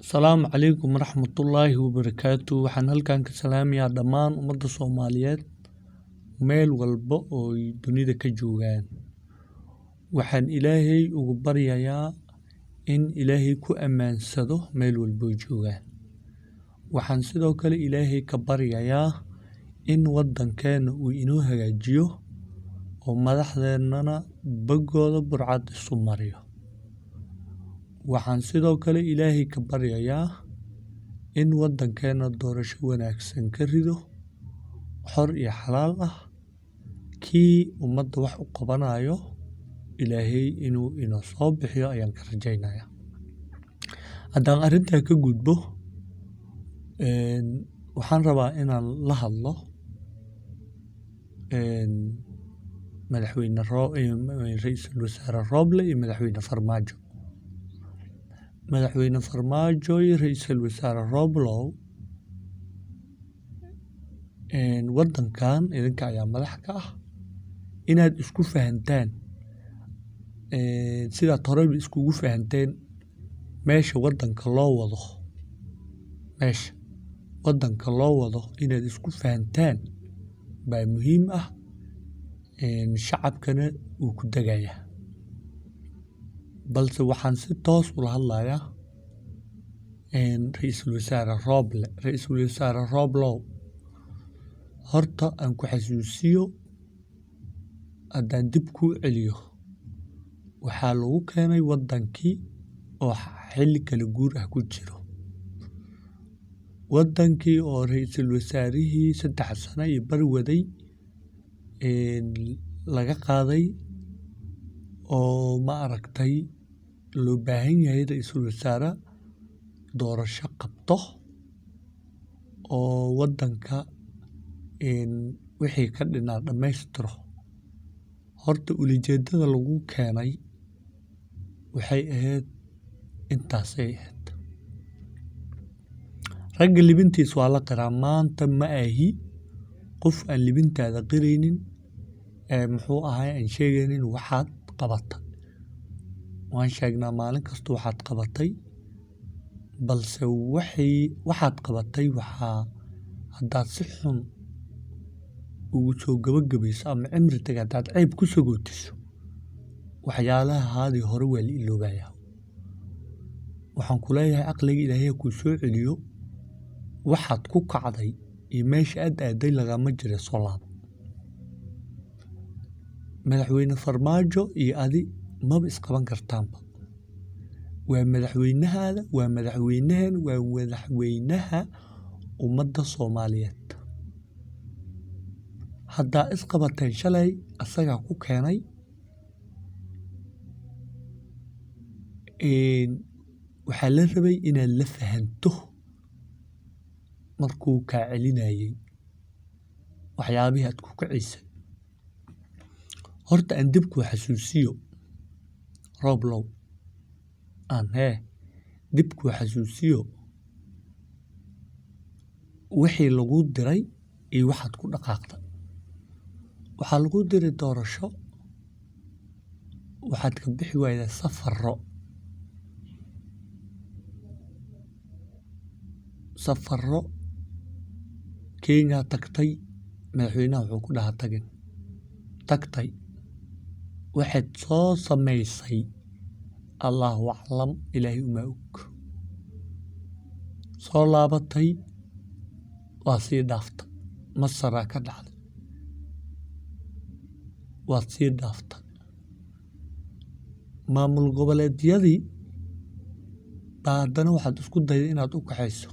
Asalaamu calaykum waraxmatullaahi wabarakaatu. Waxaan halkan ka salaamayaa dhammaan ummadda Soomaaliyeed meel walba oo ay dunida ka joogaan. Waxaan Ilaahay ugu baryayaa in Ilaahay ku ammaansado meel walba oo joogaan. Waxaan sidoo kale Ilaahay ka baryayaa in waddankeena uu inoo hagaajiyo oo madaxdeennana boggooda burcad isu mariyo. Waxaan sidoo kale Ilaahay ka baryayaa in waddankeena doorasho wanaagsan ka rido, xor iyo xalaal ah, kii ummadda wax u qabanayo Ilaahay inuu inoo soo bixiyo ayaan ka rajaynayaa. Haddaan arrintaa ka gudbo, waxaan rabaa inaan la hadlo madaxweyne Ra'iisul Wasaare Roble iyo Madaxweyne Farmaajo. Madaxweyne Farmaajo iyo Ra'iisul Wasaare Roblow, waddankan idinka ayaa madax ka ah. Inaad isku fahantaan sidaad horeyba iskugu fahanteen meesha waddanka loo wado, meesha waddanka loo wado inaad isku fahantaan baa muhiim ah, shacabkana wuu ku degayaa. Balse waxaan si toos ula hadlayaa Ra'iisul Wasaare Roble. Ra'iisul Wasaare Roblow, horta aan ku xasuusiyo, haddaan dib kuu celiyo, waxaa lagu keenay waddankii oo xilli kala guur ah ku jiro, waddankii oo ra'iisul wasaarihii 3 sano iyo bar waday laga qaaday, oo ma aragtay loo baahan yahay ra'iisul wasaare doorasho qabto oo waddanka wixii ka dhinaa dhammaystiro. Horta ulijeedada lagu keenay waxay ahayd intaasay ahayd. Ragga libintiis waa la qiraa. Maanta ma ahi qof aan libintaada qiraynin ee muxuu ahay aan sheegaynin waxaad qabata. Waan sheegnaa maalin kasta waxaad qabatay, balse waxay waxaad qabatay waxaa haddaad si xun ugu soo gabagabayso ama cimri taga haddaad ceeb ku sagootiso, waxyaalahaadii hore waa la iloobayaa. Waxaan ku leeyahay caqliga Ilaahay ha kuu soo celiyo. Waxaad ku kacday iyo meesha aad aaday lagama jira, soo laabo. Madaxweyne Farmaajo iyo adi maba isqaban kartaanba. Waa madaxweynahaada, waa madaxweynahan, waa madaxweynaha ummadda Soomaaliyeed. Haddaa isqabateen shalay asagaa ku keenay, waxaa la rabay inaad la fahanto markuu kaa celinayay waxyaabihii aad ku kacaysay. Horta aan dib kuu xasuusiyo, Rooblow, aan hee dib kuu xasuusiyo wixii lagu diray iyo waxaad ku dhaqaaqday. Waxaa lagu diray doorasho, waxaad ka bixi wayday safaro, safaro Kenya tagtay, madaxweynaha wuxuu ku dhahaa tagin, tagtay. Waxaad soo samaysay Allahu aclam, Ilaahay uma og. Soo laabatay, waa sii dhaaftay, Masaraa ka dhacday, waad sii dhaaftay. Maamul goboleedyadii baa haddana waxaad isku dayday inaad u kaxayso,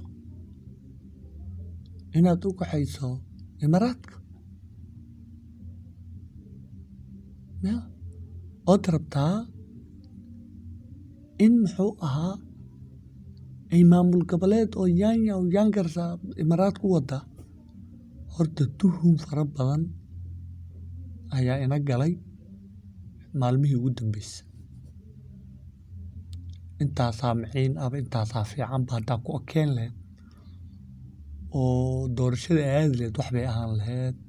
inaad u kaxayso Imaaraadka ya ood rabtaa in muxuu ahaa ay maamul goboleed oo yaanya yaangarsa Imaaraad ku wada. Horta tuhun fara badan ayaa ina galay maalmihii ugu dambeysay. Intaasaa maciin aba, intaasaa fiicanba haddaa ku ekeen lahayd oo doorashada aadi lahayd, wax bay ahaan lahayd.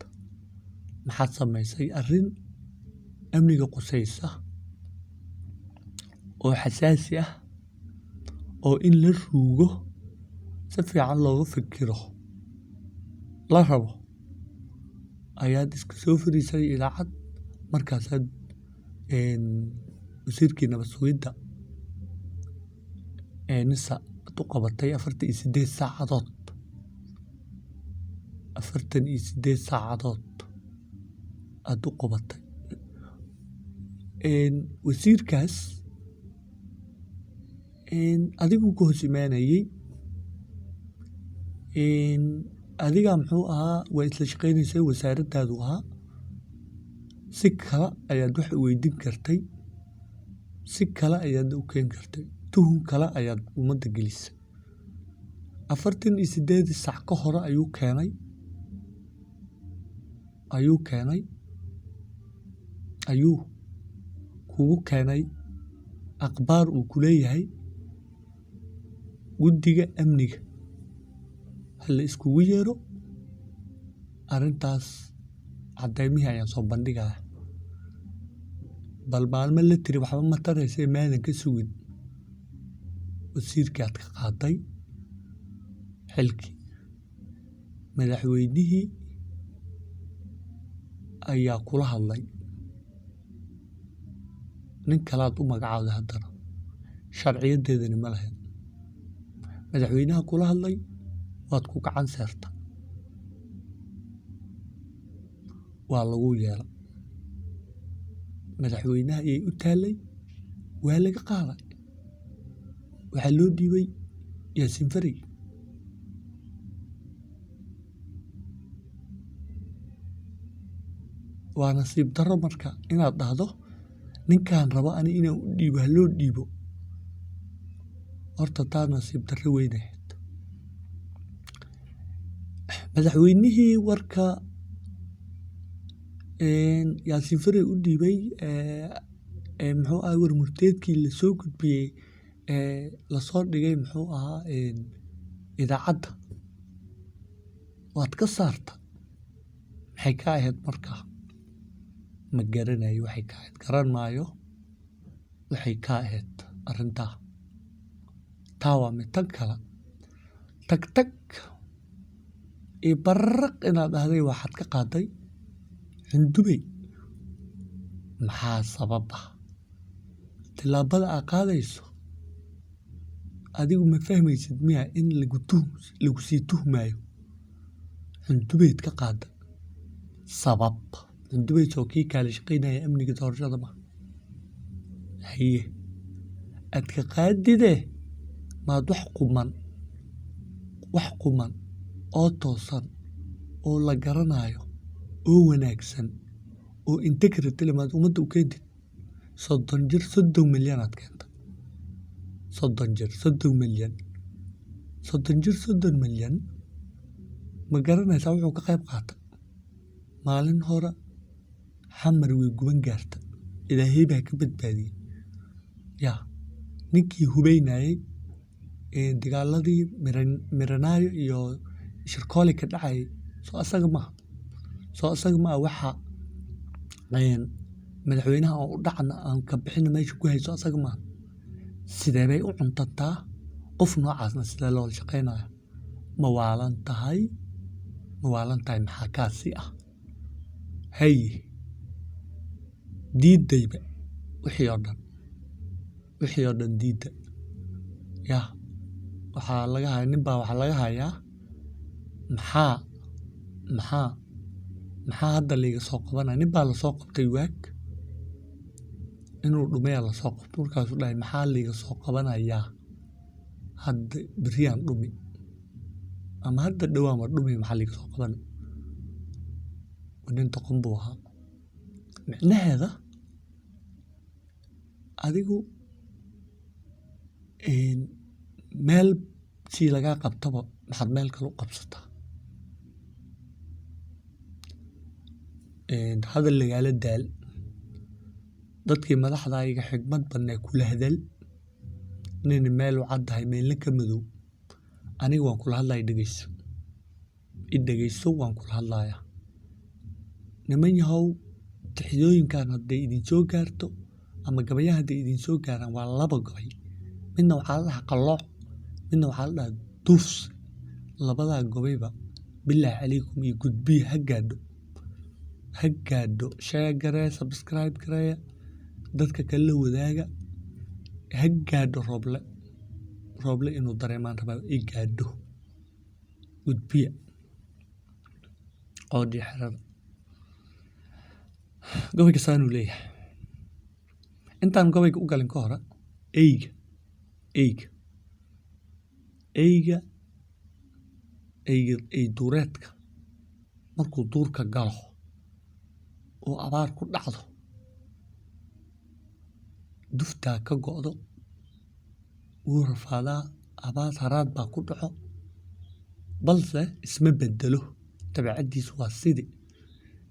Maxaad samaysay? Arrin amniga qusaysa oo xasaasi ah oo in la ruugo si fiican looga fikiro la rabo ayaad iska soo fariisay idaacad. Markaasaad wasiirkii nabad sugidda ee NISA aad u qabatay 48 saacadood, 48 saacadood aad u qabatay. Wasiirkaas adigu ku hoos imaanayay, adiga muxuu ahaa, waa isla shaqaynaysay, wasaaraddaadu ahaa. Si kale ayaad wax u weydiin kartay, si kale ayaad u keeni kartay, tuhun kale ayaad ummadda gelisay. 48 saac ka hore ayuu keenay, ayuu keenay, ayuu kugu keenay akhbaar uu ku leeyahay guddiga amniga hala iskugu yeero, arrintaas caddeymihii ayaan soo bandhigaya. Bal maalmo la tiri waxba ma taraysay, maadan ka sugin. Wasiirkii aad ka qaaday xilkii, madaxweynihii ayaa kula hadlay, nin kalaad u magacaawday, haddana sharciyadeedani ma lahayn. Madaxweynaha kula hadlay, waad ku gacan seerta, waa lagu yeela. Madaxweynaha ayay u taalay, waa laga qaaday, waxaa loo dhiibay Yaasiin Farey. Waa nasiib darro marka inaad dhahdo ninkaan rabo ani inaan u dhiibo ha loo dhiibo. Horta taa nasiib darro weyn ahayd. Madaxweynihii warka Yaasiin Farey u dhiibay, muxuu ahaa, war murteedkii lasoo gudbiyey lasoo dhigay, muxuu ahaa, idaacadda waad ka saarta. Maxay ka ahayd markaa? Ma garanayo waxay ka ahayd, garan maayo waxay ka ahayd arrintaa. Taa waa mid. Tan kale, tag tag iyo bararaq inaad dhahday waxaad ka qaaday Xundubey. Maxaa sabab ah tillaabada aad qaadayso? Adigu ma fahmaysid miya in lagu tuh lagu sii tuhmayo? Xundubeyd ka qaada sabab. Xundubeyd soo kii kaala shaqaynaya amniga doorashada ma haye aad ka qaadide? Maad wax quman, wax quman oo toosan oo la garanayo oo wanaagsan oo integrity leh maad ummadda u keentid? 30 jir 30 milyan aad keenta, 30 jir 30 milyan, 30 jir 30 milyan. Ma garanaysaa wuxuu ka qayb qaata? Maalin hore Xamar way guban gaarta, Ilaahay baa ka badbaadiyey. Yaa ninkii hubeynayay dagaaladii Miranaayo iyo Shirkooli ka dhacayay? Soo asaga maaha, soo asaga maaha. Waxa madaxweynaha oo u dhacna aan ka bixina meesha ku hayso asaga maaha. Sidee bay u cuntantaa qof noocaasna? Sidee loola shaqeynaya? Ma waalan tahay? Ma waalan tahay? Maxaa kaasi ah? Haye, diidayba wixii oo dhan, wixii oo dhan diidda. Yaa waxaa laga haya nin baa waxaa laga hayaa, maxaa hadda liiga soo qabanaya? Nin baa lasoo qabtay waag inuu dhumayaa lasoo qabto. Markaasuu dhahay, maxaa liiga soo qabanayaa hadda? Beriyaan dhumi ama hadda dhowaan waa dhumi, maxaa liiga soo qabanay? Nin doqon buu ahaa. Micnaheeda adigu meel sii lagaa qabtaba maxaad meel kale u qabsataa? Hadal lagaala daal, dadkii madaxda iga xigmad badnaa kula hadal. Nin meel u caddahay, meelna ka madow. Aniga waan kula hadlaya, dhegeyso, i dhegeyso, waan kula hadlayaa. Niman yahow, tixyooyinkan hadday idin soo gaarto ama gabayaha hadday idin soo gaaraan, waa laba gabay. Midna waxaa la dhahaa Qallooc. Midna waxaa la dhahaa duufsi. Labadaa gobayba, bilaahi calaykum, iyo gudbiya, ha gaadho, ha gaadho. Share gareeya, subscribe gareeya, dadka kale la wadaaga, ha gaadho Rooble. Rooble inuu dareemaan rabaa, i gaadho. Gudbiya qoodhii xerada. Gabayga saanuu leeyahay. Intaan gabayga u galin ka hore, eyga eyga ey duureedka markuu duurka galo oo abaar ku dhacdo, duftaa ka go'do, wuu rafaadaa, abaar haraad baa ku dhaco, balse isma bedelo. Dabeecaddiisu waa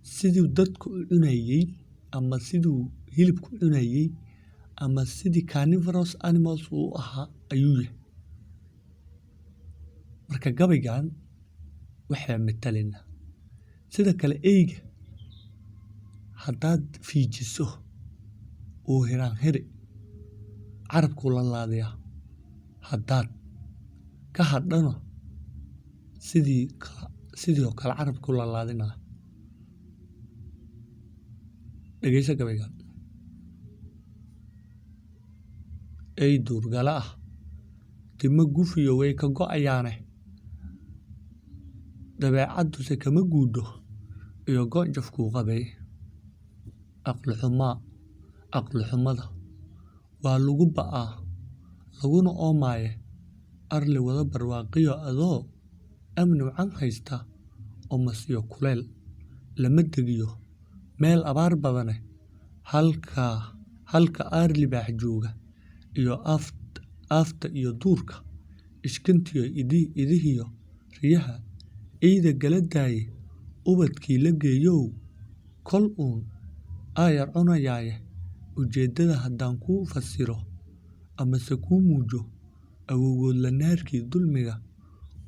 sidii dadku u cunayey ama siduu hilibku u cunayey ama sidii carnivorous animals uu ahaa ayuu yahay. Marka gabaygan waxaa matalaynaa sida kale. Eyga haddaad fiijiso, uu hiraan hiri, carabkuu la laadayaa. Haddaad ka hadhano, sidii oo kale carabkuu la laadinaa. Dhegeyso gabaygan. Ey duurgala ah, timo gufiyo way ka go'ayaane, dabeecadduse kama guudho iyo goonjafkuu qabay. Aqli xumaa, aqli xumada waa lagu ba'aa laguna oomaaye. Arli wada barwaaqiyo adoo amni wacan haysta, omasiyo kuleel lama degiyo meel abaar badane. Halka aar libaax jooga iyo aafta iyo duurka, ishkintiyo idihiyo riyaha, eyda gala daaye, ubadkii la geeyow, kol uun aayar cunayaaye. Ujeeddada haddaan kuu fasiro amase kuu muujo, awowgood la naarkii dulmiga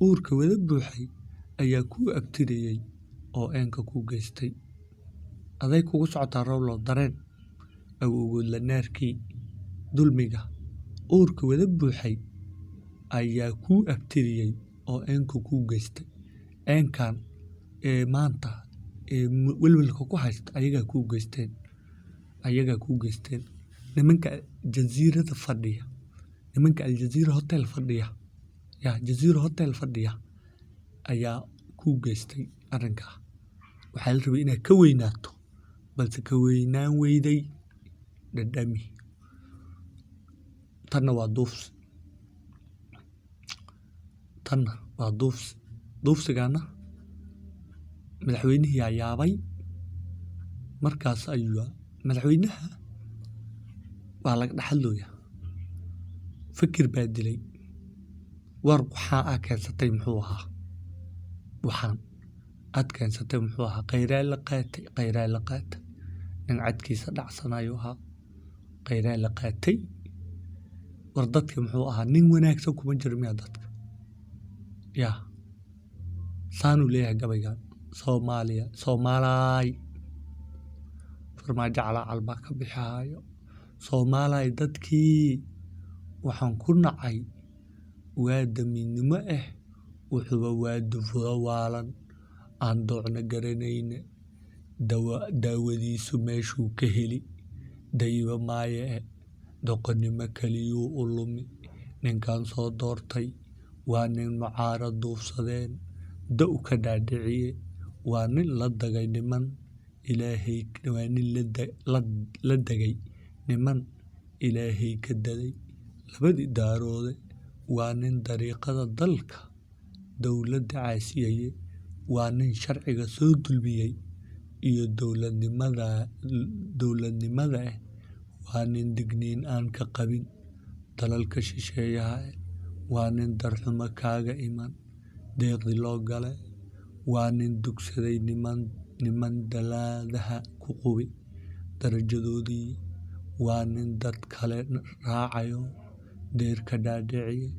uurka wada buuxay ayaa kuu abtiriyey oo eenka kuu geystay. Aday kugu socotaa, Rooblow, dareen. Awowgood la naarkii dulmiga uurka wada buuxay ayaa kuu abtiriyey oo eenka kuu geystay. Eenkan ee maanta ee welwelka ku haysta ayagaa kuu geysteen, ayagaa kuu geysteen. Nimanka Jaziirada fadhiya, nimanka Aljaziira Hotel fadhiya, ya Jaziira Hotel fadhiya ayaa kuu geystay arrinkaa. Waxaa la rabay inaad ka weynaato, balse ka weynaan weyday. Dhadhami. Tanna waa duufsi, tanna waa duufsi. Duufsigaana madaxweynihii yaa yaabay. Markaas ayuu madaxweynaha waa laga dhaxalooya. Fikir baa dilay. War, waxaa aa keensatay muxuu ahaa? Waxaan aad keensatay muxuu ahaa? Khayraa la qaatay, khayraa la qaatay. Nin cadkiisa dhacsanayuu ahaa. Khayraa la qaatay. War, dadka muxuu ahaa? Nin wanaagsan kuma jiro miyaa dadka? Yaa saanuu leeyahay gabaygan. Soomaaliya, Soomaalaay, Farmaajo calaacal baa ka bixihaayo. Soomaalaay, dadkii waxaan ku nacay waa damiinnimo ah. Wuxuuba waa dufudo waalan aan doocna garanayne. Daawadiisu meeshuu ka heli dayba maaye e, doqonnimo keliyuu u lumi. Ninkan soo doortay waa nin mucaarad duufsadeen, daw ka dhaadhiciye. Waa nin la dagay niman Ilaahay, waa nin la dagay niman Ilaahay ka daday labadii daaroode. Waa nin dariiqada dalka dowladda caasiyaye. Waa nin sharciga soo dulmiyey iyo dowladnimada eh. Waa nin digniin aan ka qabin dalalka shisheeyaha eh. Waa nin darxumo kaaga iman deeqdi loo gale. Waa nin dugsaday niman dalaadaha ku qubi darajadoodii. Waa nin dad kale raacayo, deer ka dhaadhiciye.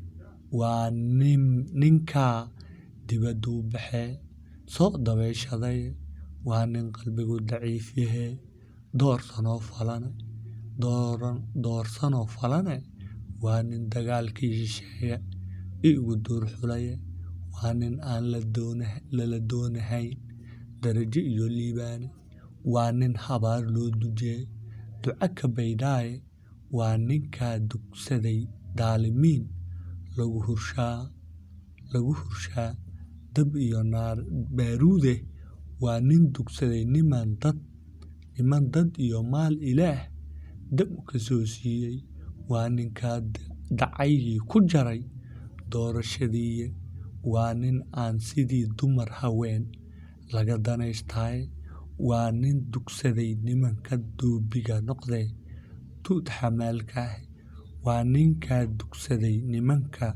Waa nin ninkaa dibadduu baxee soo dabeeshaday. Waa nin qalbigu daciif yahe, doorsanoo falane, doorsanoo falane. Waa nin dagaalkii shisheeye Igu duur xulaye. Waa nin aan lala doonahayn darajo iyo liibaane. Waa nin habaar loo dujee duca ka baydhaaye. Waa ninkaa dugsaday daalimiin lagu hurshaa, lagu hurshaa dab iyo naar baaruude. Waa nin dugsaday niman dad iyo maal Ilaah dab ka soo siiyey. Waa ninkaa dacaygii ku jaray doorashadiiye. Waa nin aan sidii dumar haween laga danaystaaye. Waa nin dugsaday nimanka doobiga noqdee duud xamaalka ah. Waa ninkaa dugsaday nimanka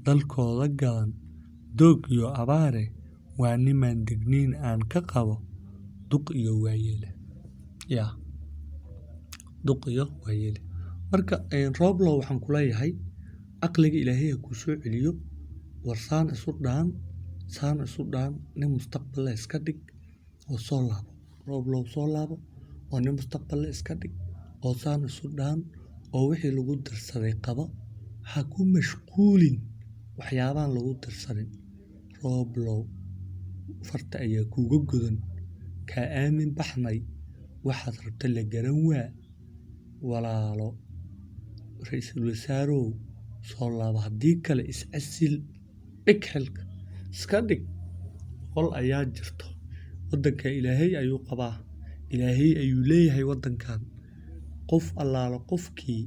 dalkooda gadan doog iyo abaare. Waa niman digniin aan ka qabo duq iyo waayeele. Ya duq iyo waayeele. Marka Rooblow, waxaan kuleeyahay caqliga Ilaahay ha kuu soo celiyo. War saan isu dhaan, saan isu dhaan, nin mustaqbal leh iska dhig oo soo laabo. Rooblow, soo laabo oo nin mustaqbal leh iska dhig oo saan isu dhaan oo wixii lagu dirsaday qabo. Ha ku mashquulin waxyaabahan lagu dirsanin. Rooblow, farta ayaa kuuga godan, kaa aamin baxnay, waxaad rabta la garan waa. Walaalo ra-iisul wasaarow, soo laabo, haddii kale iscasil, dhig xilka iska dhig. Qol ayaa jirto, waddanka Ilaahay ayuu qabaa, Ilaahay ayuu leeyahay waddankan. Qof allaala qofkii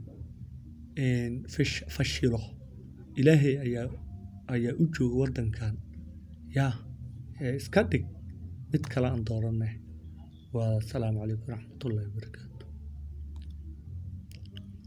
fashilo, Ilaahay ayaa u jooga waddankan. Yaa iska dhig, mid kale aan dooranay. Waa asalaamu calaykum waraxmatullaahi wabarakaatu.